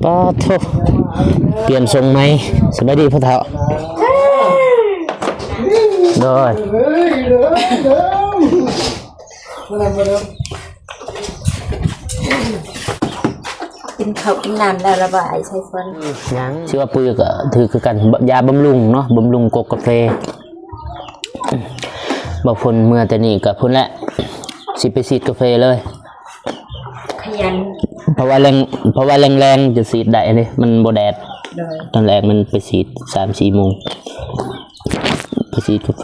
ປາດໂທ ປ່ຽນຊົງໃໝ່. ສະບາຍດີພໍ່ເຖົ້າ. ໂດຍ. ກິນເຂົ້າກິນນ້ຳແລ້ວລະບໍ່ ອ້າຍໄຊຟອນ? ຍັງ. ຊິວ່າປຸ້ຍກໍຖືກຄືກັນ ຢາບຳລຸງເນາະ ບຳລຸງກົກກາເຟ. ບໍ່ຝົນເມື່ອແຕ່ນີ້ກໍພຸ້ນແຫຼະ ຊິໄປສີດກາເຟເລີຍ. ຂະຫຍັນ. ເພາະວ່າແລງ ເພາະວ່າແລງໆຈະສີດໄດ້ເດ້ ມັນບໍ່ແດດ. ໂດຍ. ຕອນແລງມັນໄປສີດສາມສີ່ໂມງ ໄປສີດກາເຟ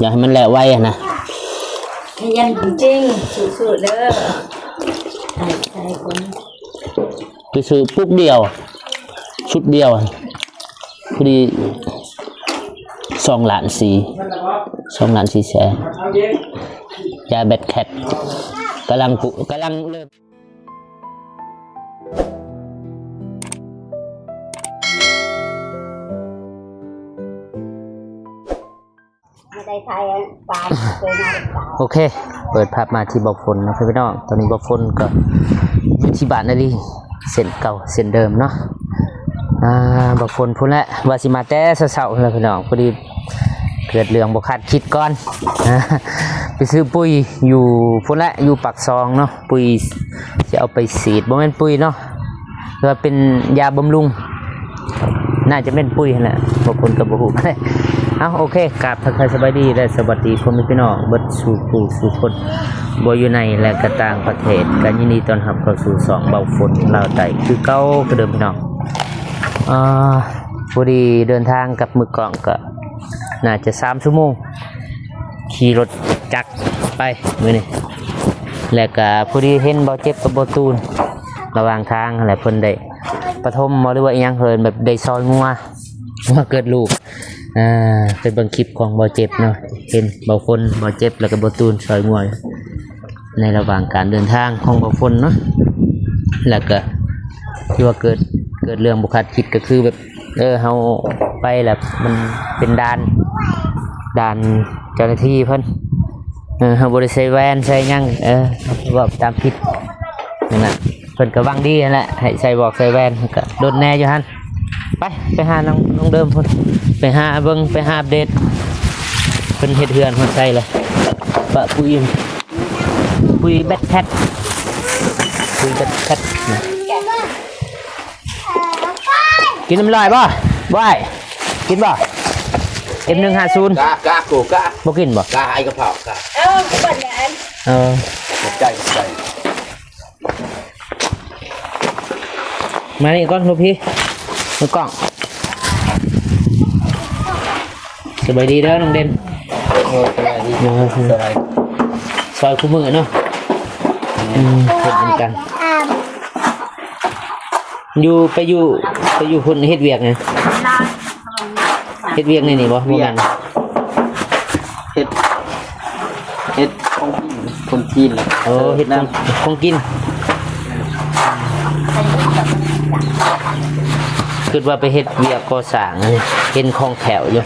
ຢາກໃຫ້ມັນແລ້ວໄວຫັ້ນນະ. ຂະຫຍັນຈິງໆ ສູ້ໆເດີ ໃສ່ຄົນ. ໄປຊື້ປຸກດຽວ ຊຸດດຽວ ພໍດີສອງລ້ານສີ່ ສອງລ້ານສີ່ແສນ. ຢາແບັດແຄັດ ກຳລັງປຸ ກຳລັງເລີ່ມ. ໂອເຄ ເປີດພາບມາທີ່ບໍ່ຝົນເນາະພີ່ນ້ອງ. ຕອນນີ້ບໍ່ຝົນກໍຢູ່ທີ່ບ້ານນາລີ ເຊັ່ນເກົ່າເຊັ່ນເດີມເນາະ. ອ່າ ບໍ່ຝົນພຸ້ນແຫຼະ ວ່າຊິມາແຕ່ເຊົ້າໆແລ້ວພີ່ນ້ອງ ພໍດີເກີດເລື່ອງບໍ່ຄາດຄິດກ່ອນ ໄປຊື້ປຸ້ຍຢູ່ພຸ້ນແຫຼະ ຢູ່ປາກຊ່ອງເນາະ. ປຸ້ຍຊິເອົາໄປສີດ ບໍ່ແມ່ນປຸ້ຍເນາະ ແຕ່ວ່າເປັນຢາບຳລຸງ ໜ້າຈະແມ່ນປຸ້ຍຫັ້ນແຫຼະ ບາງຄົນກໍບໍ່ຮູ້. ເອົາ ໂອເຄ ກາບທັກທາຍສະບາຍດີ ແລະ ສະຫວັດດີພໍ່ແມ່ພີ່ນ້ອງເບິດສູ່ຜູ້ສູ່ຄົນ ບໍ່ຢູ່ໃນ ແລະ ກໍຕ່າງປະເທດ ກໍຍິນດີຕ້ອນຮັບເຂົ້າສູ່ຊ່ອງເບົາຝົນລາວໃຕ້ຄືເກົ່າຄືເດີມພີ່ນ້ອງ. ອ່າ ພໍດີເດີນທາງກັບມືກ້ອງກໍໜ້າຈະສາມຊົ່ວໂມງ ຂີ່ລົດຈັກໄປມື້ນີ້ ແລ້ວກະພໍດີເຫັນເບົາເຈັບກັບເບົາຕູນລະຫວ່າງທາງຫັ້ນແຫຼະ ເພິ່ນໄດ້ປະຖົມບໍ ຫຼືວ່າອີ່ຫຍັງ ເພິ່ນແບບໄດ້ຊ່ອຍງົວ ງົວເກີດລູກ. ອ່າ ໄປເບິ່ງຄລິບຂອງເບົາເຈັບເນາະ ເຫັນເບົາຝົນ ເບົາເຈັບ ແລ້ວກະເບົາຕູນຊ່ອຍງົວ ໃນລະຫວ່າງການເດີນທາງຂອງເບົາຝົນເນາະ ແລ້ວກະ ທີ່ວ່າເກີດ ເກີດເລື່ອງບໍ່ຄາດຄິດ ກໍຄືແບບ ເອີ ເຮົາໄປແລ້ວມັນເປັນດ່ານ ດ່ານເຈົ້າໜ້າທີ່ເພິ່ນ ເອີ ເຮົາບໍ່ໄດ້ໃສ່ແວ່ນໃສ່ຫຍັງ ເອີ ເວົ້າຕາມຜິດນັ້ນນະ ເພິ່ນກໍຫວັງດີຫັ້ນແຫຼະ ໃຫ້ໃສ່ຫວອກໃສ່ແວ່ນ ກໍດົນແດ່ຢູ່ຫັ້ນ. ໄປ ໄປຫານ້ອງ ນ້ອງເດີມພຸ້ນ ໄປຫາເບິ່ງ ໄປຫາອັບເດດ ເພິ່ນເຮັດເຮືອນຮອດໃສແລ້ວ ປະປຸ້ຍ ປຸ້ຍແບັດແຄັດ ປຸ້ຍແບັດແຄັດ. ກິນນ້ຳລອຍບໍ່? ບໍ່ ກິນບໍ່? ເອັມໜຶ່ງຫ້າສູນ ກະ ກະ ໂກ ກະ ບໍ່ກິນບໍ່? ກະ ໄອ້ກະເພົາ ກະ ເອີ ເອົາ ຂອບໃຈ ຂອບໃຈ. ມານີ້ກ່ອນລູກພີ່ ມືກ້ອງ. ສະບາຍດີເດີນ້ອງເດັ່ນ. ໂອ້ ສະບາຍດີ ເອີ ສະບາຍ ຊ່ອຍຄູ່ມື້ເນາະ. ອືມ ເຮັດນຳກັນ ຢູ່ ໄປຢູ່ ໄປຢູ່ພຸ້ນເຮັດວຽກຫຍັງ? ເຮັດວຽກໃນນີ້ບໍ່? ບໍ່ແມ່ນ ເຮັດ ເຮັດຂອງກິນ ຄົນຈີນ. ໂອ້ ເຮັດຂອງ ຂອງກິນ. ຄິດວ່າໄປເຮັດວຽກກໍ່ສ້າງ ອັນນີ້ເຫັນຄ່ອງແຄ້ວຢູ່.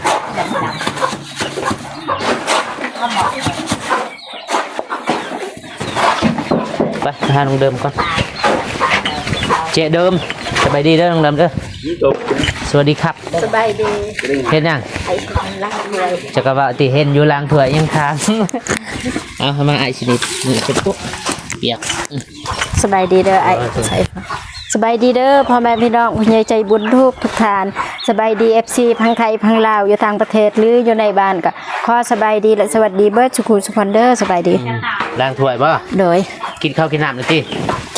ໄປ ໄປຫານ້ອງເດີມກ່ອນ ເຈເດີມ. ສະບາຍດີເດີນ້ອງເດີມເດີ. ສະຫວັດດີຄັບ. ສະບາຍດີ. ເຮັດຫຍັງ? ໄອ້ລ້າງຖ້ວຍ. ຈັກກະວ່າຕິ ເຫັນຢູ່ລ້າງຖ້ວຍຍັງຖາມ. ເອົາ ເອົາມາ ອ້າຍຊິໜີບ ນີ້ເປັນປຸກປຽກ. ສະບາຍດີເດີອ້າຍ. ເອີ ສະບາຍດີເດີພໍ່ແມ່ພີ່ນ້ອງ ຜູ້ໃຫຍ່ໃຈບຸນທຸກໆທ່ານ. ສະບາຍດີເອັຟຊີ ທັງໄທ ທັງລາວ ຢູ່ຕ່າງປະເທດ ຫຼື ຢູ່ໃນບ້ານ ກໍຂໍສະບາຍດີ ແລະ ສະຫວັດດີເບິດສູ່ຄູ່ສູ່ຄົນເດີ. ສະບາຍດີ. ອືມ ລ້າງຖ້ວຍບໍ່? ໂດຍ. ກິນເຂົ້າກິນນ້ຳແລ້ວຕິ?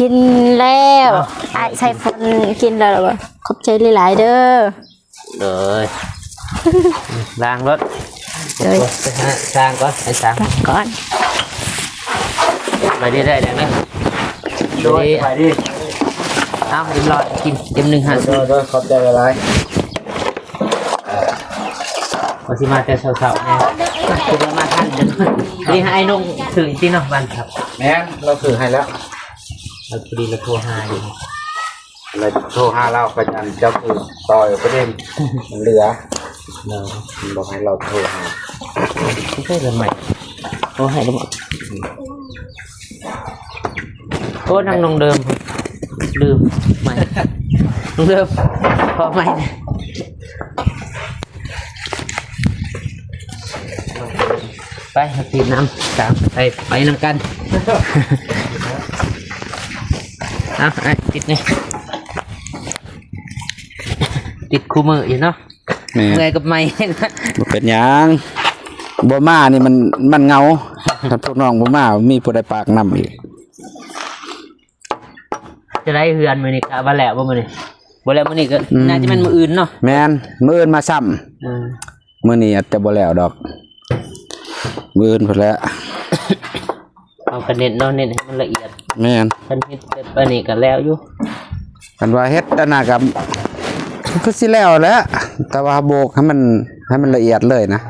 ກິນແລ້ວ. ເອົ້າ ອ້າຍໄຊຟອນກິນແລ້ວບໍ່? ຂອບໃຈຫຼາຍໆເດີ. ເດີ ລ້າງລົດ. ເດີ ໄປຫາຊ່າງກ່ອນ ໄປຊ່າງກ່ອນ. ໄປເລື້ອຍໆເດີ. ໂດຍ ສະບາຍດີ. ເອົາ ເອັມຮ້ອຍກິນ ເອັມໜຶ່ງຫ້າສູນ. ໂດຍ ຂອບໃຈຫຼາຍໆ. ວ່າຊິມາແຕ່ເຊົ້າໆແນ່ ຄິດວ່າມາທັນເດີ. ນີ້ໃຫ້ອ້າຍນົງຊື້ອີກຕິເນາະ ບ້ານຄັບ. ແມ່ນ ລາວຊື້ໃຫ້ແລ້ວ ລາວພໍດີລາວໂທຫາຢູ່. ແລ້ວໂທຫາລາວ ຂະຫຍັນເຈົ້າຄືຕໍ່ໄປເດ້ ມັນເຫຼືອ. ເນາະ ມັນບອກໃຫ້ລາວໂທຫາ. ບໍ່ໃຊ້ລະໄໝ ໂອ້ ໃຫ້ລະໄໝ ໂອ້ ນາງນ້ອງເດີມ ລືມໄໝ ນ້ອງເດີມ ຂໍໄໝແດ່. ໄປ ເຮົາຕີນຳ ຕາມໄປ ໄປນຳກັນ ເອົາ ອ້າຍ ຕິດນີ້ ຕິດຄູ່ມື້ຢູ່ເນາະ ແມ່ນ ເມື່ອຍກັບໄມ້ ບໍ່ເປັນຫຍັງ ບໍ່ມານີ້ມັນ ມັນເຫງົາ ຖ້າພວກນ້ອງບໍ່ມາ ມີຜູ້ໃດປາກນຳອີກ. ຈະໄດ້ເຮືອນມື້ນີ້ ກະວ່າແລ້ວບໍ່ມື້ນີ້? ບໍ່ແລ້ວມື້ນີ້ກະ ອືມ ໜ້າຈະແມ່ນມື້ອື່ນເນາະ. ແມ່ນ ມື້ອື່ນມາຊ້ຳ. ເອີ ມື້ນີ້ອາດຈະບໍ່ແລ້ວດອກ ມື້ອື່ນພຸ້ນແຫຼະ. ເຮົາກະເນັ້ນເນາະ ເນັ້ນໃຫ້ມັນລະອຽດ. ແມ່ນ ຄັນເຮັດແບບອັນນີ້ກະແລ້ວຢູ່. ຄັນວ່າເຮັດອັນນັ້ນກະຄືຊິແລ້ວແຫຼະ ແຕ່ວ່າໂບກໃຫ້ມັນ ໃຫ້ມັນລະອຽດເລີຍນະ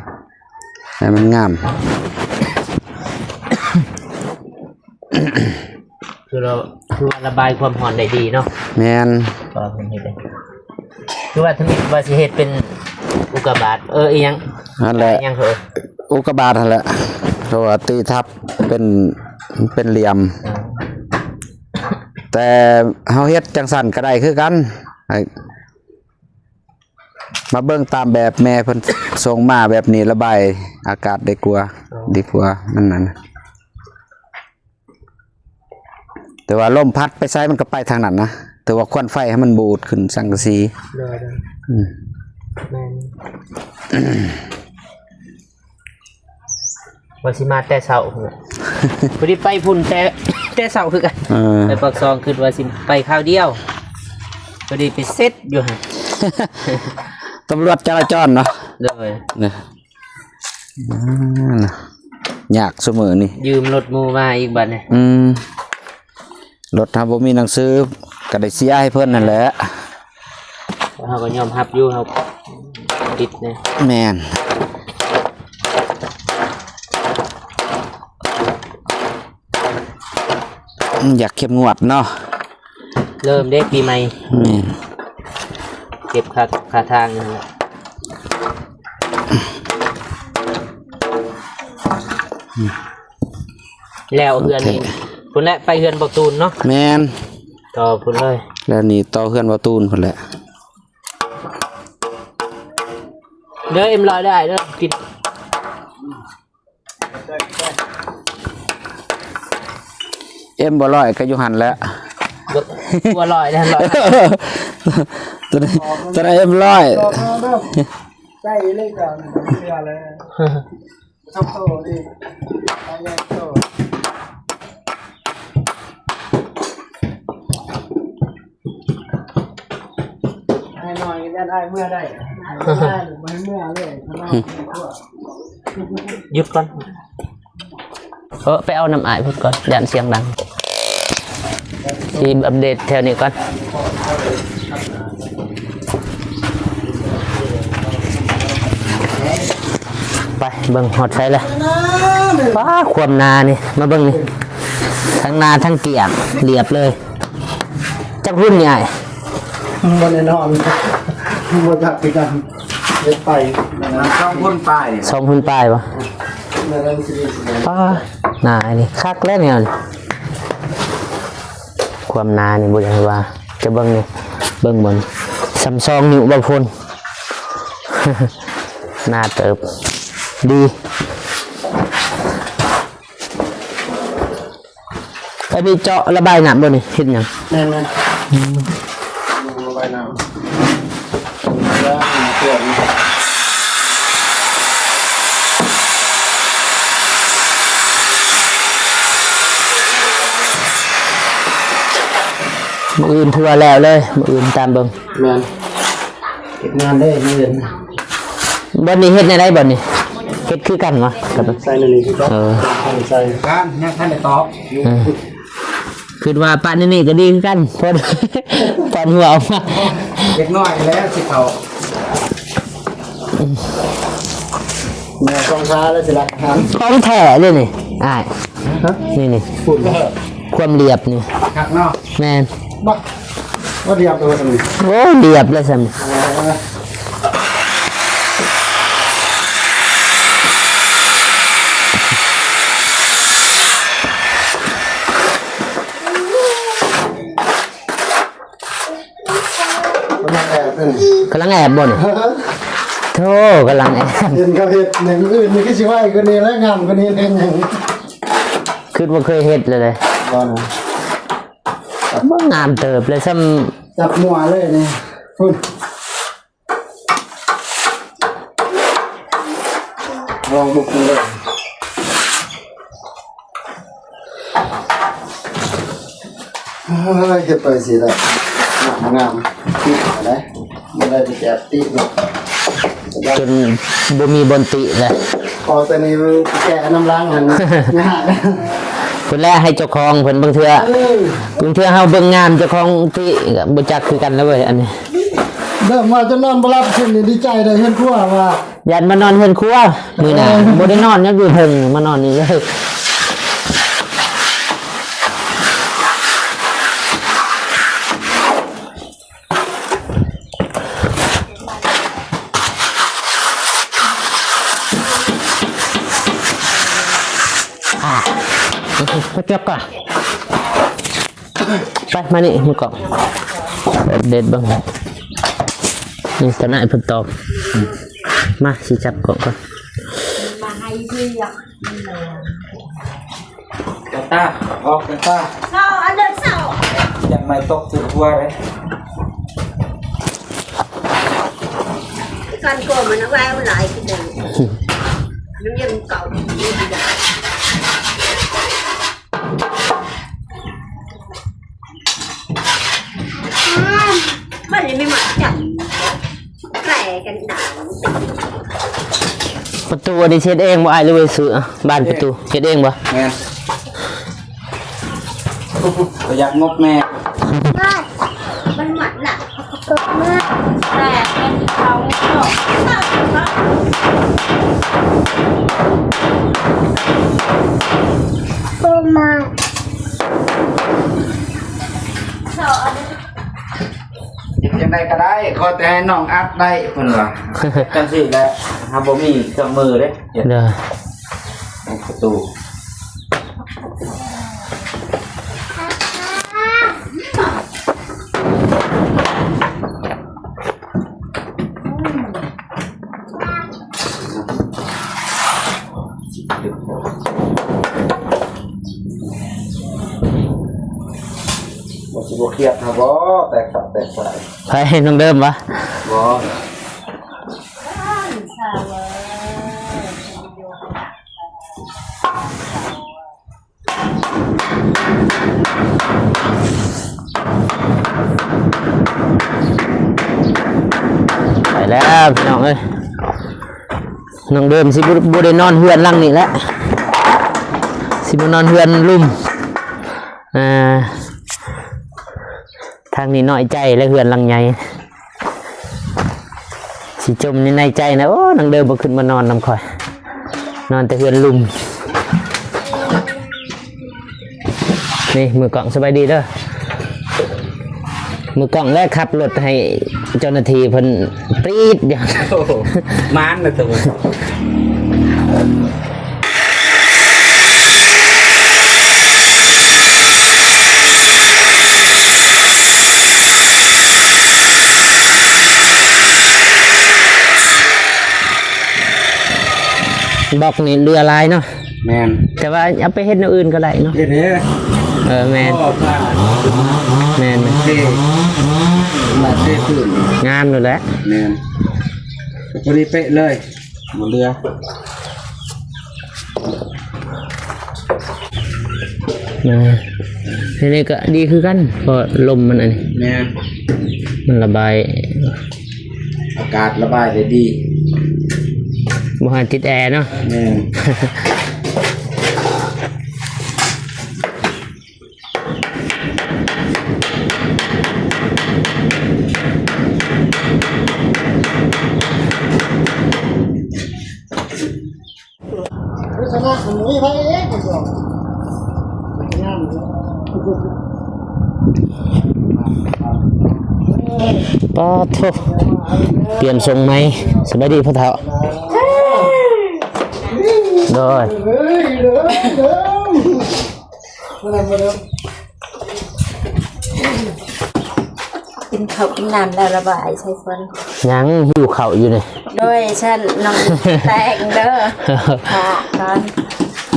ໃຫ້ມັນງາມ. ຄືລະ ຄືວ່າລະບາຍຄວາມຮ້ອນໄດ້ດີເນາະ. ແມ່ນ ກໍເພິ່ນເຮັດໄດ້ ຄືວ່າທຳອິດວ່າຊິເຮັດເປັນອຸກກາບາດ ເອີ ອີຫຍັງ ຫັ້ນແຫຼະ ອີຫຍັງເອີ ອຸກກາບາດຫັ້ນແຫຼະ ເພາະວ່າຕີທັບເປັນ ເປັນຫຼ່ຽມ. ເອີ ແຕ່ເຮົາເຮັດຈັ່ງຊັ້ນກະໄດ້ຄືກັນ. ມາເບິ່ງຕາມແບບແມ່ເພິ່ນສົ່ງມາແບບນີ້ ລະບາຍອາກາດໄດ້ກວ່າ ອໍ ດີກວ່າ ມັນນັ້ນ. ແຕ່ວ່າລົມພັດໄປໃສມັນກະໄປທາງນັ້ນນະ ແຕ່ວ່າຄວັນໄຟໃຫ້ມັນບູດຂຶ້ນສັງກະສີ. ໂດຍ ໂດຍ ອືມ ແມ່ນ ວ່າຊິມາແຕ່ເຊົ້າພຸ້ນແຫຼະ ພໍດີໄປພຸ້ນແຕ່ ແຕ່ເຊົ້າຄືກັນ. ເອີ ໄປປາກຊ່ອງ ຄິດວ່າຊິໄປຄາວດຽວ ພໍດີໄປເສັດຢູ່ຫັ້ນ ຕຳຫຼວດຈະລາຈອນເນາະ. ໂດຍ ນະ ອ່າ ຍາກຊຸມື້ນີ້ ຢືມລົດໝູ່ມາອີກບາດນີ້. ອືມ ລົດເຮົາບໍ່ມີໜັງສື ກະໄດ້ເສຍໃຫ້ເພິ່ນຫັ້ນແຫຼະ. ເຮົາກະຍອມຮັບຢູ່ ເຮົາຜິດແນ່. ແມ່ນ ຢາກເຂັ້ມງວດເນາະ. ເລີ່ມເດ້ປີໃໝ່. ແມ່ນ ເກັບຄ່າ ຄ່າທາງນັ້ນແຫຼະ. ແລ້ວເຮືອນນີ້ ໂອເຄ ພຸ້ນແຫຼະ ໄປເຮືອນບໍ່ຕູນເນາະ. ແມ່ນ ຕໍ່ພຸ້ນເລີຍ ແລ້ວນີ້ຕໍ່ເຮືອນບໍ່ຕູນພຸ້ນແຫຼະ. ເດີ ເອັມຮ້ອຍ ເດີ ເດີ ກິນ. ເອັມບໍ່ຮ້ອຍກະຢູ່ຫັ້ນແຫຼະ ບໍ່ ບໍ່ຮ້ອຍເດ້ ຮ້ອຍ ໂຕນັ້ນ ໂຕນັ້ນເອັມຮ້ອຍ. ໃສ່ເລີຍກະເສຍແລ້ວ ສອງໂຕນີ້ ໄປໃຫຍ່ໂຕ. ອ້າຍນ້ອຍຢ້ານອ້າຍເມືອໄດ້ ອ້າຍບໍ່ໃຫ້ເມືອເລີຍ. ຢຸດກ່ອນ ເອີ ໄປເອົານຳອ້າຍພຸ້ນກ່ອນ ຢ້ານສຽງດັງ ຊິອັບເດດແຖວນີ້ກ່ອນ. ໄປເບິ່ງຮອດໃສແລ້ວ. ປ້າ ຄວາມໜານີ້ ມາເບິ່ງນີ້ ທັງໜາທັງກ້ຽງ ລຽບເລີຍ. ຈັກຮຸ້ນນີ້ອ້າຍ? ບໍ່ແນ່ນອນ ບໍ່ຈັກຄືກັນ ເຮັດໄປ ສອງຮຸ້ນປາຍ ສອງຮຸ້ນປາຍບໍ່? ປ້າ ໜານີ້ຄັກແລ້ວແນວນີ້. ຄວາມໜານີ້ບໍ່ຢາກໃຫ້ວ່າ ຈະເບິ່ງນີ້ ເບິ່ງບ່ອນ ສ່ຳສອງນິ້ວບໍ່ພຸ້ນ ໜາເຕີບ ດີ. ອັນນີ້ເຈາະລະບາຍນ້ຳບໍ່ນີ້ ເຮັດຫຍັງ? ແມ່ນໆ ອືມ ລະບາຍນ້ຳ. ມື້ອື່ນຖືວ່າແລ້ວເລີຍ ມື້ອື່ນຕາມເບິ່ງ. ແມ່ນ ເຮັດງານເດ້ມື້ອື່ນ. ບ່ອນນີ້ເຮັດແນວໃດບ່ອນນີ້? ເຮັດຄືກັນຫວາ? ໃສ່ແນວນີ້ຄືກັນ. ເອີ ໃສ່ ການຍັງທັນໄດ້ຕອບ. ເອີ ຄິດວ່າປະແນວນີ້ກະດີຄືກັນ ພໍ ຕອນຫົວອອກມາ ເດັກນ້ອຍແລ້ວຊິເຂົ້າ ແມ່ນ ຂອງແທ້ເລີຍຊິລະ ຂອງແທ້ເລີຍນີ້ອ້າຍ. ຮະ? ນີ້ໆ ຄວາມລຽບນີ້ ຄັກເນາະ. ແມ່ນ ບໍ່ ບໍ່ລຽບເລີຍຊັ້ນນີ້. ໂອ້ ລຽບເລີຍຊັ້ນ. ເອີ ເອີ ເອີ. ຕັ້ງແອບບໍ່ນີ້? ໂທ້ ກຳລັງແອບ ເຫັນເຂົາເຮັດແນວອື່ນນີ້ຄືຊິໄວກວ່ານີ້ແຫຼະ ງາມກວ່ານີ້ແຫຼະຫຍັງ ຄິດວ່າເຄີຍເຮັດແລ້ວເດ້ ບໍ່ນະ ບໍ່ງາມເຕີບເລີຍ ສ່ຳຈັບຫົວເລີຍນີ້ ພຸ້ນ. ລອງບຸກເບິ່ງເດີ ເຮີ້ຍ ເຮັດໄປຊິໄດ້ ງາມໆ ຕິດໄດ້ ບໍ່ໄດ້ໄປແຈກຕິເນາະ ຈົນບໍ່ມີບ່ອນຕິແລ້ວ ພໍແຕ່ນີ້ແກະນຳຫຼັງຫັ້ນຍາກ ພຸ້ນແຫຼະ ໃຫ້ເຈົ້າຂອງເພິ່ນ ບາງເທື່ອ ເອີ ບາງເທື່ອເຮົາເບິ່ງງາມ ເຈົ້າຂອງຕິກໍບໍ່ຈັກຄືກັນແລ້ວເວີຍ ອັນນີ້ ເລີ່ມວ່າຈະນອນບໍ່ຫຼັບຄືນນີ້ ດີໃຈໄດ້ເຮືອນຄົວວ່າ ຢ້ານມານອນເຮືອນຄົວມື້ໜ້າ ເອີ ບໍ່ໄດ້ນອນຫຍັງຢູ່ເທິງ ມານອນນີ້ເລີຍ ອ່າ ມາຈັບກ່ອນ. ໄປ ມານີ້ ມືກ້ອງ ອັບເດດເບິ່ງ ນີ້ ຕອນນັ້ນເພິ່ນຕອກ ມາ ຊິຈັບກ້ອງກ່ອນ ມາໃຫ້ເລືອກ ຕາ ອອກ ຕາ ເຊົາ ອັນເດີ ເຊົາ ຢ່າໄມ້ຕົກຖືກຫົວເດ້ ຄັນກໍມັນເອົາໄວ້ ມັນຫຼາຍຄືເດີ ມັນຍັງເກົ່າຢູ່ ມັນຍັງມີໝາກຈັນແກກັນດາວ ປະຕູອັນນີ້ເຮັດເອງບໍ່ອ້າຍ ຫຼືວ່າຊື້? ບານປະຕູເຮັດເອງບໍ່? ແມ່ນ ປະຢັດງົບແນ່ ມັນມັດລະ ແຕ່ເປັນເຂົາເນາະ ໂອມາ ເຮັດຈັ່ງໃດກໍໄດ້ ຂໍແຕ່ໃຫ້ນ້ອງອັດໄດ້ ເພິ່ນວ່າ ຈັ່ງຊີ້ແຫຼະ ເຮົາບໍ່ມີເຄື່ອງມືເດ້ ເຮັດ ເດີ ປະຕູ ບໍ່ຊິບໍ່ຄຽດຫາບໍ່ ແຕກສະແຕກສາຍ ໃຜ ນ້ອງເດີມວະ? ບໍ່ ໄປແລ້ວພີ່ນ້ອງເອີຍ ນ້ອງເດີມຊິບໍ່ ບໍ່ໄດ້ນອນເຮືອນຫຼັງນີ້ແຫຼະ ຊິມານອນເຮືອນລຸ່ມ ອ່າ ທາງນີ້ນ້ອຍໃຈແຫຼະ ເຮືອນຫຼັງໃຫຍ່ ຊິຈົ່ມໃນໃນໃຈນະ ໂອ້ ນາງເດີບໍ່ຂຶ້ນມານອນນຳຂ້ອຍ ນອນແຕ່ເຮືອນລຸ່ມ ນີ້ ມືກ້ອງ ສະບາຍດີເດີ ມືກ້ອງ ແລະ ຂັບລົດໃຫ້ເຈົ້າໜ້າທີ່ເພິ່ນ ປຣີດຢູ່ ໂອ້ໂຫ ມານນະໂຕ ບລັອກນີ້ເຫຼືອຫຼາຍເນາະ ແມ່ນ ແຕ່ວ່າເອົາໄປເຮັດແນວອື່ນກໍໄດ້ເນາະ ເຮັດເດ້ ເອີ ແມ່ນ ກໍ ແມ່ນ ເທ ມາເທພື້ນ ງາມໂລດແຫຼະ ແມ່ນ ພໍດີເປະເລີຍ ບໍ່ເຫຼືອ ອ່າ ທີນີ້ກໍດີຄືກັນ ເພາະລົມມັນອັນນີ້ ແມ່ນ ມັນລະບາຍ ອາກາດລະບາຍໄດ້ດີ ບໍ່ໃຫ້ຕິດແອເນາະ ແມ່ນ ປາດໂທ ປ່ຽນຊົງໃໝ່ ສະບາຍດີພໍ່ເຖົ້າ ໂດຍ. ກິນເຂົ້າກິນນ້ຳແລ້ວລະບາຍໃສ່ຝົນ. ຍັງຫິວເຂົ້າຢູ່ນີ້. ໂດຍ ຊັ້ນນ້ອງແຕ່ງເດີ.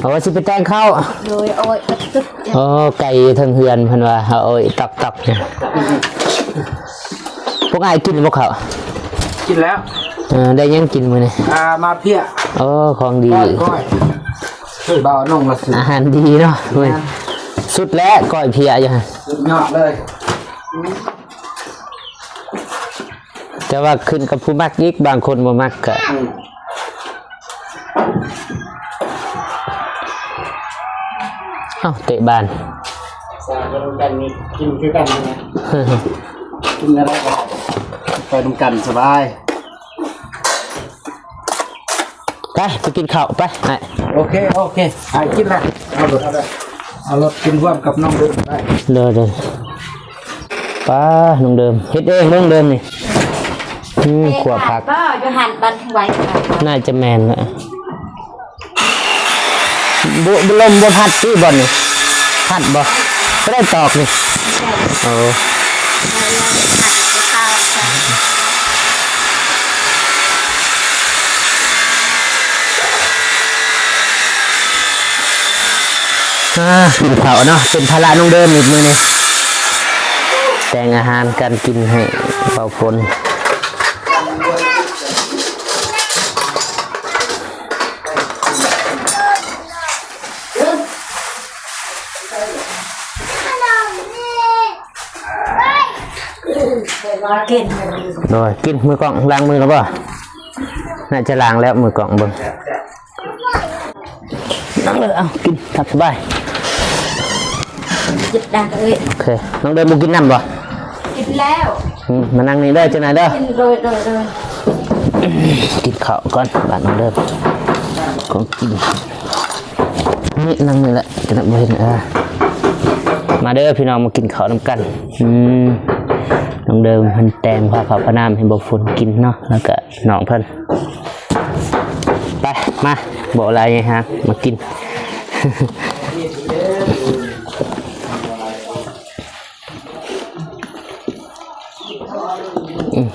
ໂອ້ ຊິໄປແຕ່ງເຂົ້າ. ໂດຍ ໂອ້ຍ ໂອ້ ໄກ່ເທິງເຮືອນເພິ່ນວ່າ ໂອ້ຍ ຕັກໆ ນີ້. ພວກອ້າຍກິນບໍ່ເຂົ້າ? ກິນແລ້ວ. ເອີ ໄດ້ຫຍັງກິນມື້ນີ້? ອ່າ ມາເພຍ. ໂອ້ ຂອງດີ. ກ້ອຍ ກ້ອຍ ຄືບ່າວນົງລະຊື້ ອາຫານດີເນາະ. ແມ່ນ. ສຸດແລ້ວ ກ້ອຍເພຍຢູ່ຫັ້ນ ສຸດຍອດເລີຍ. ແຕ່ວ່າຂຶ້ນກັບຜູ້ມັກອີກ ບາງຄົນບໍ່ມັກກະ ອືມ ເອົ້າ ເຕະບານ ສາວນຳກັນນີ້ກິນຄືກັນນະ ກິນອະໄລກໍໄປນຳກັນສະບາຍ. ໄປ ໄປກິນເຂົ້າໄປອ້າຍ. ໂອເຄ ໂອເຄ ອ້າຍກິນລະ ເອົາລົດ ເອົາລົດ ເອົາລົດກິນຮ່ວມກັບນ້ອງເດີມໄດ້. ໂດຍ ໂດຍ. ປ້າ ນ້ອງເດີມ ເຮັດເອງ ນ້ອງເດີມນີ້. ອືມ ເອງ ຂົ້ວຜັກ ບໍ່ ຢູ່ຫັ້ນ ບັນໄວ້ ໜ້າຈະແມ່ນລະ. ບໍ່ ລົມບໍ່ພັດຕິບ່ອນນີ້? ພັດບໍ່? ບໍ່ໄດ້ຕອກນີ້. ໂອ້ ອ່າ ກິນເຂົ້າເນາະ ເປັນພາລະນ້ອງເດີມອີກມື້ນີ້ ແຕ່ງອາຫານການກິນໃຫ້ເບົາຝົນ. ໂດຍ ກິນ ມືກ້ອງ ລ້າງມືແລ້ວບໍ່? ໜ້າຈະລ້າງແລ້ວ ມືກ້ອງເບິ່ງ. ນັ່ງເລີຍ ເອົາ ກິນ ຕາມສະບາຍ. ໂອເຄ ນ້ອງເດີມບໍ່ກິນນ້ຳບໍ່? ກິນແລ້ວ. ອືມ ມານັ່ງນີ້ເດີ ເຈົ້ານາຍເດີ. ໂດຍ ໂດຍ ໂດຍ. ກິນເຂົ້າກ່ອນ ບາດນ້ອງເດີມ ຂອງກິນ. ນີ້ ນັ່ງນີ້ແຫຼະ ຈະໄດ້ບໍ່ເຫັນ. ເອີ ມາເດີພີ່ນ້ອງ ມາກິນເຂົ້ານຳກັນ. ອືມ ນ້ອງເດີມເພິ່ນແຕ່ງພາເຂົ້າພານ້ຳໃຫ້ເບົາຝົນກິນເນາະ ແລ້ວກະນ້ອງເພິ່ນ. ໄປ ມາ ບໍ່ຫຼາຍຫາ ມາກິນ. ອືມ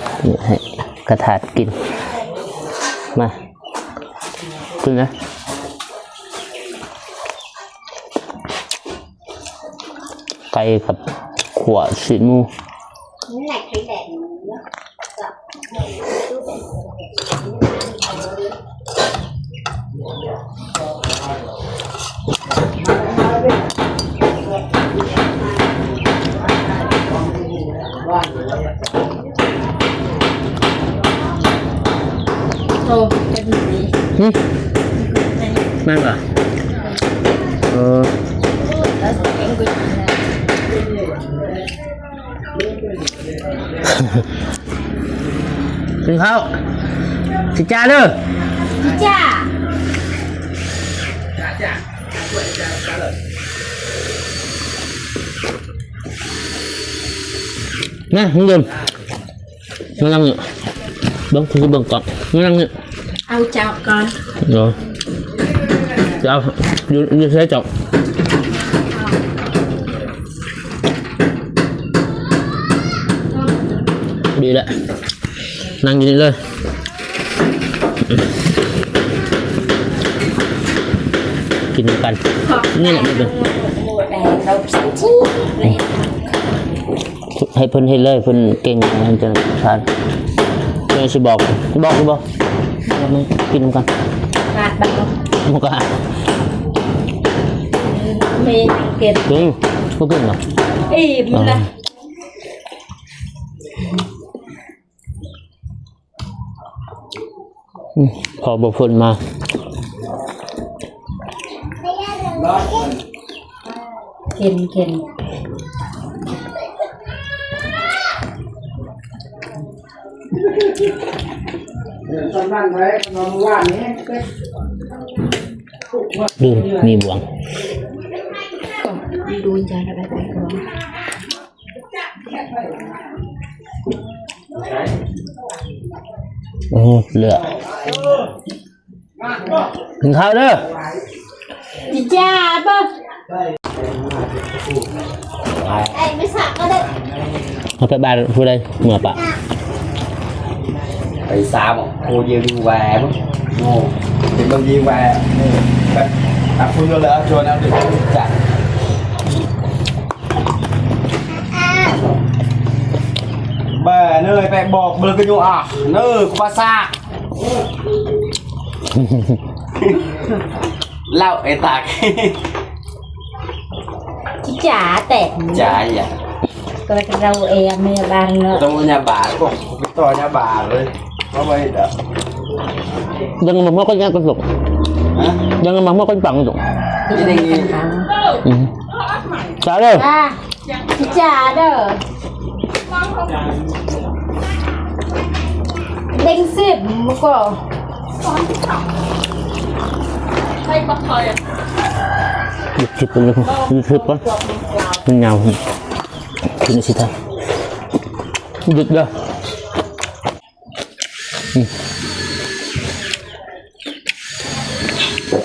ໃຫ້ກະຖາດກິນ. ມາ ຂຶ້ນນະ. ໄກ່ກັບຂົ້ວຊີ້ນໝູ. ໂອ້ ເປັນຫຍັງນີ້? ຫຶ? ແມ່ນບໍ່? ເອີ ກິນເຂົ້າ ຊິຈ້າເດີ ຊິຈ້າ. ນະ ມຶງເດີມ ມານັ່ງນີ້ ເບິ່ງ ຄືຊິເບິ່ງກ້ອງ ມານັ່ງນີ້. ເອົາເຈົ້າກ່ອນ ເນາະ ເຈົ້າ ຢູ່ ຢູ່ໃສເຈົ້າ? ດີແຫຼະ ນັ່ງຢູ່ນີ້ເລີຍ ກິນນຳກັນ ນີ້ແຫຼະ ນີ້ເປັນ ໃຫ້ເພິ່ນເຮັດເລີຍ ເພິ່ນເກັ່ງ ເພິ່ນຈະຜ່ານ. ເພິ່ນຊິບອກ ບອກຢູ່ບໍ່? ກິນນຳກັນ ບອກ ບໍ່ກ້າ ມີຫຍັງກິນ ກິນ ບໍ່ກິນເນາະ ອີ່ມແລ້ວ. ອືມ ພໍບໍ່ຝົນມາ ເຄັນ ເຄັນ ເດືອນ ມີບ່ວງ ດູຈານະໄປ ໂອ້ ເຫຼືອ ກິນເຂົ້າເດີ ຈ້າບໍ່ ເອົາໄປບ້ານຜູ້ໃດເມືອປະ. Tại sao mà cô Diêu đi về mất? Ồ, thì cô Diêu về, ừ, bác, bác Phương đưa lỡ cho nó được chặt. Bà nơi bé bọc bơ cái nhũ à, nơi của bà xa. Lau ê tạc. Chả tẹt. Chả vậy. Coi cái rau e mê bàn nữa. Tao mua nhà bà, con, cái to nhà bà rồi. Có vậy đó. ຍັງມາໝໍ້ກັນຍັງກັນສຸກ ຮະ? ຍັງມາໝໍ້ກັນປັງສຸກ ນີ້ໄດ້ຍິນ ອືມ ສາເດີ ສາເດີ ເດັງສິບກໍ ຢຸດຄລິບກ່ອນເດີ ຢຸດຄລິບກ່ອນ ມັນຍາວ ກິນຊິທ່າ ຢຸດເດີ.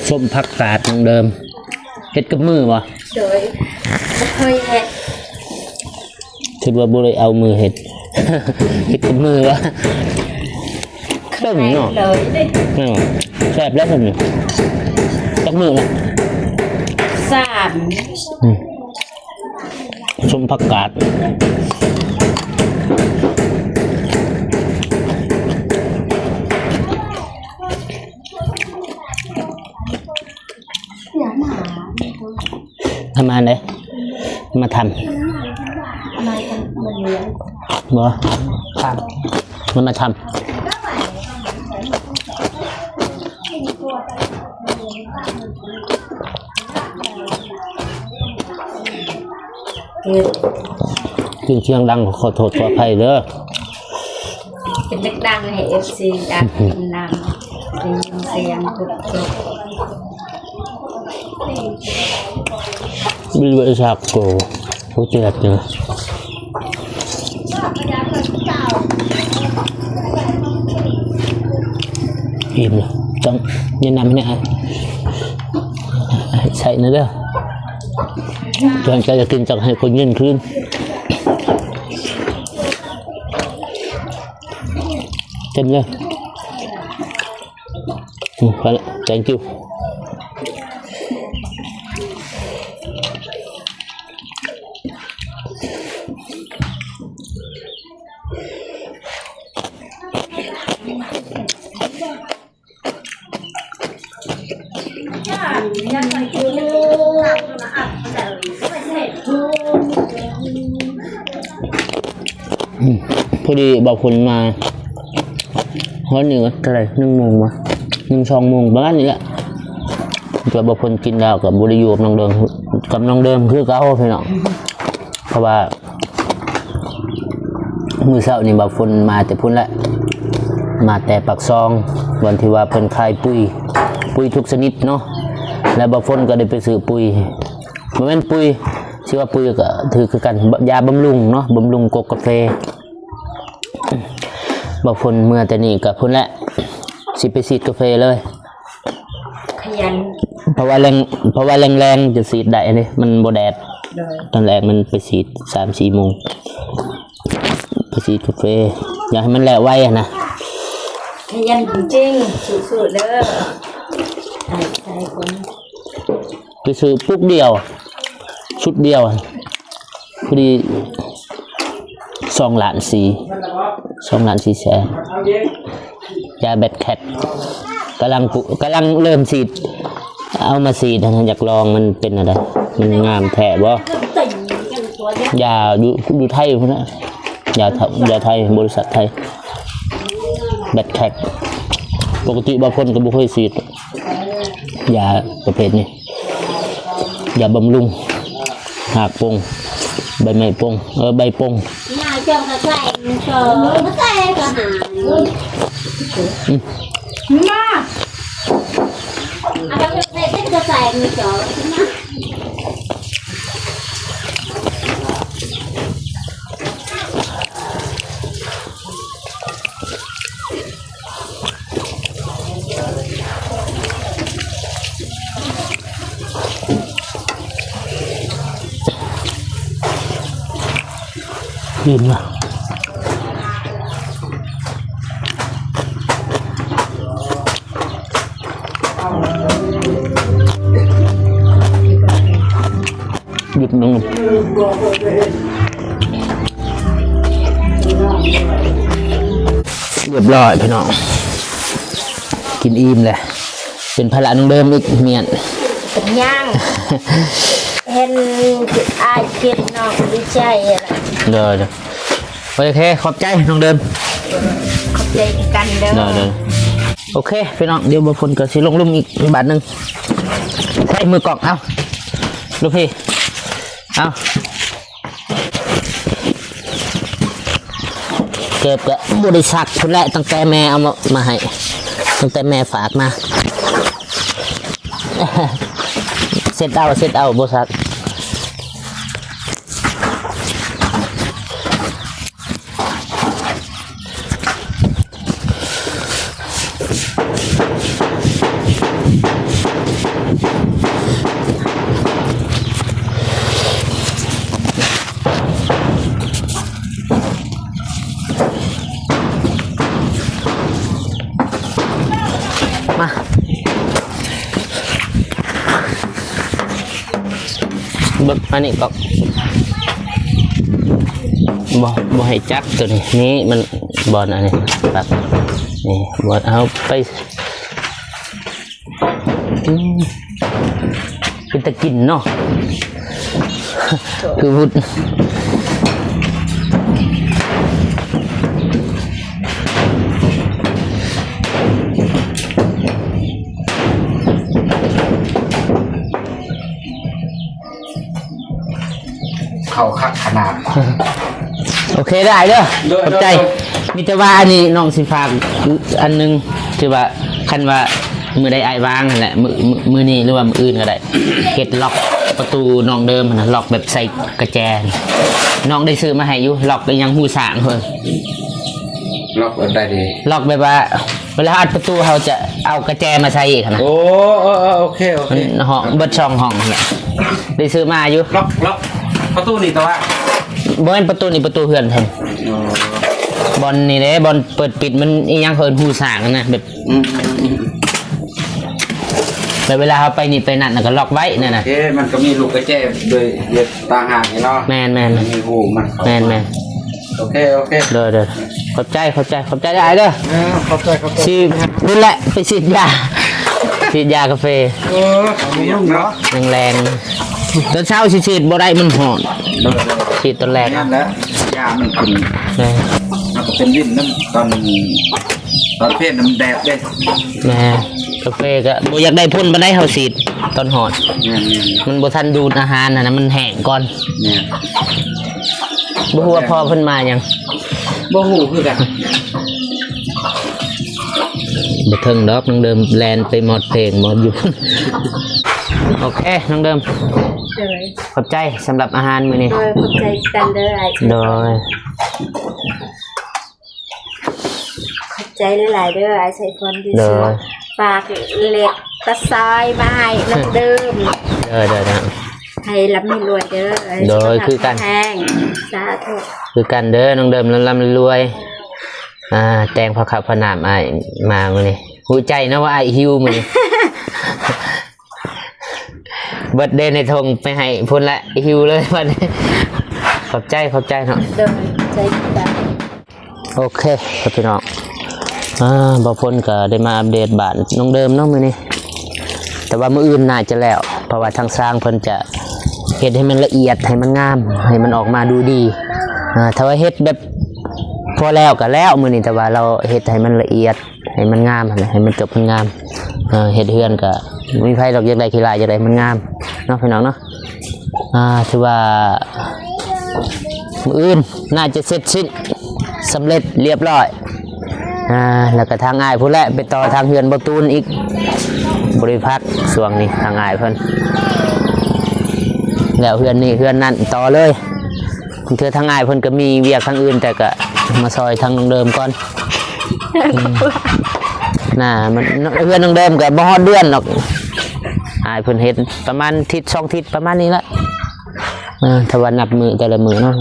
ສົ້ມຜັກກາດນ້ອງເດີມ ເຮັດກັບມືບໍ່? ໂດຍ ບໍ່ເຄີຍເຮັດ ຄິດວ່າບໍ່ໄດ້ເອົາມືເຮັດ ເຮັດກັບມືວະ ເກັ່ງເນາະ ເລີຍເດ້ ແມ່ນບໍ່? ແຊບແລ້ວຊັ້ນນີ້ ຈັກມື້ລະ? ສາມ ອືມ. ສົ້ມຜັກກາດ ທຳມາເດ້ ມາທຳ ບໍ່ ທຳ ມັນມາທຳ. ເອີ ເສຍງດັງ ຂໍໂທດຂໍອະໄພເດີ ເປັນດັງໆ ໃຫ້ເອັຟຊີ ດັງນຳ ໄດ້ຍິນສຽງ ທຸກໆ. ບິເວສາໂກ ໂອເຈັບເດີ ອີ່ມລະ ຕ້ອງແນະນຳໃຫ້ແນ່ ໃສ່ນະເດີ ຈອນໃຈຈະກິນ ຈະໃຫ້ຄົນຍິນຄືນ ເຕັມເລີຍ. ອືມ ພໍລະ thank you. ອືມ ພໍດີບ່າວຝົນມາ ຮອດນີ້ກໍເທົ່າໃດ ໜຶ່ງໂມງບໍ່ ໜຶ່ງສອງໂມງ ປະມານນີ້ແຫຼະ ແຕ່ບ່າວຝົນກິນແລ້ວກໍບໍ່ໄດ້ຢູ່ກັບນ້ອງເດີມ ກັບນ້ອງເດີມຄືເກົ່າພີ່ນ້ອງ ເພາະວ່າ ມື້ເຊົ້ານີ້ບ່າວຝົນມາແຕ່ພຸ້ນແຫຼະ ມາແຕ່ປາກຊ່ອງ ບ່ອນທີ່ວ່າເພິ່ນຂາຍປຸ໋ຍ ປຸ໋ຍທຸກຊະນິດເນາະ ແລ້ວບ່າວຝົນກໍໄດ້ໄປຊື້ປຸ໋ຍ ບໍ່ແມ່ນປຸ໋ຍ ຊິວ່າປຸ໋ຍກໍຖືກຄືກັນ ຢາບຳລຸງເນາະ ບຳລຸງກົກກາເຟ ບ່າວຝົນເມືອແຕ່ນີ້ກໍພຸ້ນແຫຼະ ຊິໄປສີດກາເຟເລີຍ. ຂະຫຍັນ ເພາະວ່າແລງ ເພາະວ່າແລງໆ ຈະສີດໄດ້ເດ້ ມັນບໍ່ແດດ ໂດຍ ຕອນແລງມັນໄປສີດສາມສີ່ໂມງ ໄປສີດກາເຟ ຢາກໃຫ້ມັນແລ້ວໄວຫັ້ນນະ ຂະຫຍັນຈິງໆ ສູ້ໆ ເດີ ໃສ່ຄົນ ໄປຊື້ປຸກດຽວ ຊຸດດຽວ ພໍດີສອງລ້ານສີ່ ສອງລ້ານສີ່ແສນ ຢາແບັດແຄັດ ກຳລັງ ກຳລັງເລີ່ມສີດ ເອົາມາສີດ ຢາກລອງມັນເປັນແນວໃດ ມັນງາມແທ້ບໍ່ ຢາຢູ່ ຢູ່ໄທພຸ້ນນະ ຢາ ຢາໄທ ບໍລິສັດໄທ ແບັດແຄັດ ປົກກະຕິບ່າວຝົນກໍບໍ່ເຄີຍສີດ ຢາປະເພດນີ້ ຢາບຳລຸງ ຮາກປົງ ໃບໄມ້ປົງ ເອີ ໃບປົງ ມາ ອີ່ມລະ. ຢຸດໜຶ່ງ ຮຽບຮ້ອຍພີ່ນ້ອງ ກິນອີ່ມແລ້ວ ເປັນພາລະນ້ອງເດີມອີກ ມ້ຽນ ເປັນຫຍັງ ເຫັນອ້າຍກິນນ້ອງດີໃຈແລ້ວ ໂດຍໆ ໂອເຄ ຂອບໃຈນ້ອງເດີມ ຂອບໃຈຄືກັນເດີ ໂດຍໆ ໂອເຄພີ່ນ້ອງ ດຽວບ່າວພົນກໍຊິລົງລຸ່ມອີກບາດໜຶ່ງ ໃສ່ມືກ້ອງ ເອົາ ລູກພີ່ ເອົາ ເກີບກໍບໍ່ໄດ້ຊັກພຸ້ນແຫຼະ ຕັ້ງແຕ່ແມ່ເອົາມາ ມາໃຫ້ ຕັ້ງແຕ່ແມ່ຝາກມາ ເຊັດເອົາ ເຊັດເອົາ ບໍ່ຊັກ. ມາ ເບິ່ງອັນນີ້ກໍ ບໍ່ ບໍ່ໃຫ້ຈັບໂຕນີ້ ນີ້ມັນບ່ອນອັນນີ້ ປັບ ນີ້ບ່ອນເຮົາໄປ ອືມ ເປັນຕາກິນເນາະ ຄືວຸດ ເຂົ້າຄັກຂະໜາດ ໂອເຄ ໄດ້ເດີ ໂດຍ ຂອບໃຈ ໂດຍ ມີແຕ່ວ່າອັນນີ້ນ້ອງຊິຝາກອັນໜຶ່ງ ຄືວ່າ ຄັນວ່າມື້ໃດອ້າຍວ່າງຫັ້ນແຫຼະ ມື້ ມື້ ມື້ນີ້ ຫຼືວ່າມື້ອື່ນກໍໄດ້ ເຮັດລັອກປະຕູນ້ອງເດີມຫັ້ນນະ ລັອກແບບໃສ່ກະແຈ ນ້ອງໄດ້ຊື້ມາໃຫ້ຢູ່ ລັອກອີ່ຫຍັງ ຫູຊ້າງເພິ່ນ ລັອກແບບໃດດີ? ລັອກແບບວ່າ ເວລາເຮົາອັດປະຕູ ເຮົາຈະເອົາກະແຈມາໃສ່ອີກຫັ້ນນະ ໂອ້ ເອີໆ ໂອເຄ ໂອເຄ ມັນຫ້ອງ ເບິດສອງຫ້ອງຫັ້ນແຫຼະ ໄດ້ຊື້ມາຢູ່ ລັອກ ລັອກປະຕູນີ້ ແຕ່ວ່າ ບໍ່ແມ່ນປະຕູນີ້ ປະຕູເຮືອນເພິ່ນ ອໍ ບ່ອນນີ້ເດ້ ບ່ອນເປີດປິດ ມັນອີ່ຫຍັງ ເຂົາເອີ້ນຫູຊ້າງຫັ້ນນະ ແບບ ອືມໆໆ ແລ້ວເວລາເຮົາໄປນີ້ໄປນັ້ນ ແລ້ວກໍລັອກໄວ້ນັ້ນນະ ເອີ ມັນກໍມີລູກກະແຈໂດຍ ໂດຍຕ່າງຫາກເນາະ ແມ່ນໆ ມັນມີຫູມັນເຂົ້າ ແມ່ນໆ ໂອເຄ ໂອເຄ ໂດຍໆ ຂອບໃຈ ຂອບໃຈ ຂອບໃຈຫຼາຍເດີ ເອີ ຂອບໃຈ ຂອບໃຈ ຊິພຸ້ນແຫຼະ ໄປສີດຢາ ສີດຢາກາເຟ ເອີ ເນາະ ແລງໆ ຕອນເຊົ້າຊິສີດບໍ່ໄດ້ ມັນຮ້ອນ ໂດຍໆ ສີດຕອນແລງ ນັ້ນແຫຼະ ຢາມັນຂຶ້ນ ເອີ ມັນກໍເປັນວິນນຳ ຕອນ ຕອນເພນນະມັນແດດເດ້ ແມ່ນ ກາເຟກໍບໍ່ຢາກໄດ້ຜົນປານໃດ ເຮົາສີດຕອນຮ້ອນ ແມ່ນໆ ມັນບໍ່ທັນດູດອາຫານຫັ້ນນະ ມັນແຫ້ງກ່ອນ ແມ່ນ ບໍ່ຮູ້ວ່າພໍ່ເພິ່ນມາຫຍັງ ບໍ່ຮູ້ຄືກັນ ບໍ່ເຖິງດອກ ນ້ອງເດີມແລ່ນໄປມອດເພງມອດຢູ່ ໂອເຄ ນ້ອງເດີມ ໂດຍ ຂອບໃຈສຳລັບອາຫານມື້ນີ້ ໂດຍ ຂອບໃຈຄືກັນເດີອ້າຍ ໂດຍ ຂອບໃຈຫຼາຍໆເດີອ້າຍໄຊພອນ ທີ່ ໂດຍ ຊ່ວຍຝາກເລັກຕາຊອຍມາໃຫ້ນ້ອງເດີມ ໂດຍໆໆ ໃຫ້ລ່ຳໃຫ້ລວຍເດີ ໂດຍ ໃຫ້ສຸຂະພາບ ຄືກັນ ແຂງແຮງ ສາທຸ ຄືກັນເດີນ້ອງເດີມ ລ່ຳໆລວຍໆ ອ່າ ແຕ່ງພາເຂົ້າພານ້ຳອ້າຍມາມື້ນີ້ ຮູ້ໃຈເນາະວ່າອ້າຍຫິວມື້ນີ້ ເບິດເດໃນຖົງໄປໃຫ້ພຸ້ນແຫຼະ ຫິວເລີຍບັດນີ້ ຂອບໃຈ ຂອບໃຈເນາະ ໂດຍ ຂອບໃຈຄືກັນ ໂອເຄ ຄັບພີ່ນ້ອງ ອ່າ ບ່າວພົນກໍໄດ້ມາອັບເດດບ້ານນ້ອງເດີມເນາະມື້ນີ້ ແຕ່ວ່າມື້ອື່ນໜ້າຈະແລ້ວ ເພາະວ່າທາງຊ່າງເພິ່ນຈະເຮັດໃຫ້ມັນລະອຽດ ໃຫ້ມັນງາມ ໃຫ້ມັນອອກມາດູດີ ອ່າ ຖ້າວ່າເຮັດແບບພໍແລ້ວກໍແລ້ວມື້ນີ້ ແຕ່ວ່າລາວເຮັດໃຫ້ມັນລະອຽດ ໃຫ້ມັນງາມຫັ້ນແຫຼະ ໃຫ້ມັນຈົບມັນງາມ ເຮັດເຮືອນກໍບໍ່ມີໃຜດອກຢາກໄດ້ຂີ້ລ້າ ຢາກໄດ້ມັນງາມເນາະ ພີ່ນ້ອງເນາະ ອ່າ ຖືວ່າມື້ອື່ນໜ້າຈະເສັດສິ້ນສຳເລັດລຽບຮ້ອຍ ອ່າ ແລ້ວກໍທາງອ້າຍພຸ້ນແຫຼະ ໄປຕໍ່ທາງເຮືອນບໍ່ຕູນອີກ ບໍ່ໄດ້ພັກຊ່ວງນີ້ທາງອ້າຍເພິ່ນ ແລ້ວເຮືອນນີ້ເຮືອນນັ້ນຕໍ່ເລີຍ ບາງເທື່ອທາງອ້າຍເພິ່ນກໍມີວຽກທາງອື່ນ ແຕ່ກໍມາຊ່ອຍທາງນ້ອງເດີມກ່ອນ ອືມ ໜ້າມັນ ເຮືອນນ້ອງເດີມກໍບໍ່ຮອດເດືອນດອກ ອ້າຍເພິ່ນເຮັດປະມານທິດສອງທິດປະມານນີ້ລະ ເອີ ຖ້າວ່ານັບມື້ແຕ່ລະມື້ເນາະ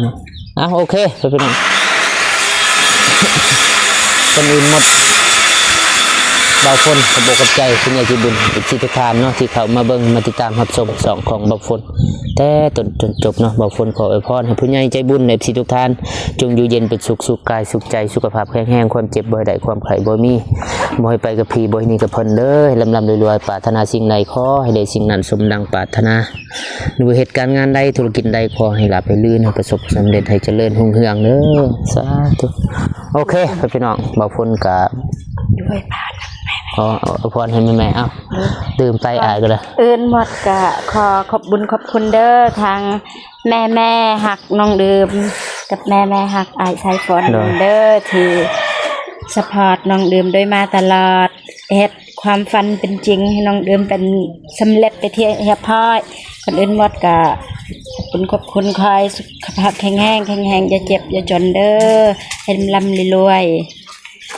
ອ່ະ ໂອເຄ ໄປພີ່ນ້ອງ ເພິ່ນອີ່ມໝົດ ບ່າວຝົນ ຂອບອົກຂອບໃຈຜູ້ໃຫຍ່ໃຈບຸນ ເອັຟຊີ ທຸກທ່ານເນາະ ທີ່ເຂົ້າມາເບິ່ງ ມາຕິດຕາມຮັບຊົມຊ່ອງຂອງບ່າວຝົນ ແຕ່ຕົ້ນຈົນຈົບເນາະ. ບ່າວຝົນຂໍອວຍພອນໃຫ້ຜູ້ໃຫຍ່ໃຈບຸນ ເອັຟຊີ ທຸກທ່ານ ຈົ່ງຢູ່ເຢັນເປັນສຸກ ສຸກກາຍສຸກໃຈ ສຸຂະພາບແຂງແຮງ ຄວາມເຈັບບໍ່ໃຫ້ໄດ້ ຄວາມໄຂ້ບໍ່ມີ ບໍ່ໃຫ້ໄປກັບຜີ ບໍ່ໃຫ້ໜີກັບເພິ່ນເດີ ໃຫ້ລ່ຳໆລວຍໆ ປາດຖະໜາສິ່ງໃດ ຂໍໃຫ້ໄດ້ສິ່ງນັ້ນ ສົມດັ່ງປາດຖະໜາ ຫຼືວ່າເຮັດການງານໃດ ທຸລະກິດໃດ ຂໍໃຫ້ລາບໃຫ້ລື່ນ ໃຫ້ປະສົບສຳເລັດ ໃຫ້ຈະເລີນຮຸ່ງເຮືອງເດີ ສາທຸ. ໂອເຄ ພີ່ນ້ອງ ບ່າວຝົນກະ ດ້ວຍບາດ ຂໍອວຍພອນໃຫ້ແມ່ໆ ເອົ້າ ເອີ ດື່ມໄປ ອາຍກໍໄດ້ ອື່ນໝົດກະຂໍຂອບບຸນຂອບຄຸນເດີ ທາງແມ່ໆຮັກນ້ອງດື່ມ ກັບແມ່ໆຮັກອ້າຍສາຍຝົນ ໂດຍ ເດີ ທີ່ຊັບພອດນ້ອງດື່ມໂດຍມາຕະຫຼອດ ເຮັດຄວາມຝັນເປັນຈິງ ໃຫ້ນ້ອງດື່ມເປັນສຳເລັດໄປທີ່ຮຽບຮ້ອຍ. ກ່ອນອື່ນໝົດກະຂອບຄຸນ ຂອບຄຸນ ຂໍໃຫ້ສຸຂະພາບແຂງແຮງ ແຂງແຮງ ຢ່າເຈັບຢ່າຈົນເດີ ໃຫ້ລ່ຳໆລວຍ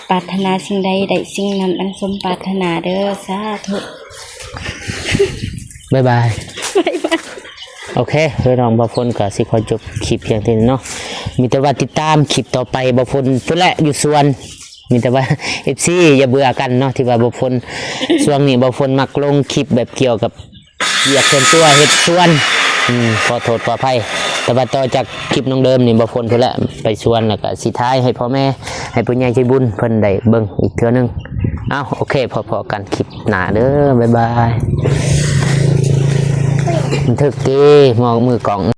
ໆ ປາດຖະໜາສິ່ງໃດໄດ້ສິ່ງນັ້ນ ດັ່ງສົມປາດຖະໜາເດີ ສາທຸ. ບາຍບາຍ ບາຍບາຍ. ໂອເຄ ພີ່ນ້ອງ ບ່າວຝົນກໍຊິຂໍຈົບຄລິບພຽງເທົ່ານີ້ເນາະ ມີແຕ່ວ່າຕິດຕາມຄລິບຕໍ່ໄປ ບ່າວຝົນພຸ້ນແຫຼະຢູ່ສວນ ມີແຕ່ວ່າ ເອັຟຊີ ຢ່າເບື່ອກັນເນາະ ທີ່ວ່າບ່າວຝົນ ຊ່ວງນີ້ບ່າວຝົນມັກລົງຄລິບແບບກ່ຽວກັບວຽກສ່ວນຕົວ ເຮັດສວນ ອືມ ຂໍໂທດຂໍອະໄພ ແຕ່ວ່າຕໍ່ຈາກຄລິບນ້ອງເດີມນີ້ ບ່າວຝົນພຸ້ນແຫຼະໄປສວນ ແລ້ວກໍຊິຖ່າຍໃຫ້ພໍ່ແມ່ ໃຫ້ຜູ້ໃຫຍ່ໃຈບຸນເພິ່ນໄດ້ເບິ່ງອີກເທື່ອໜຶ່ງ. ເອົ້າ ໂອເຄ ພໍ້ໆກັນຄລິບໜ້າເດີ ບາຍບາຍ. ມັນຖືກຕິ ໝໍ້ມືກ້ອງ.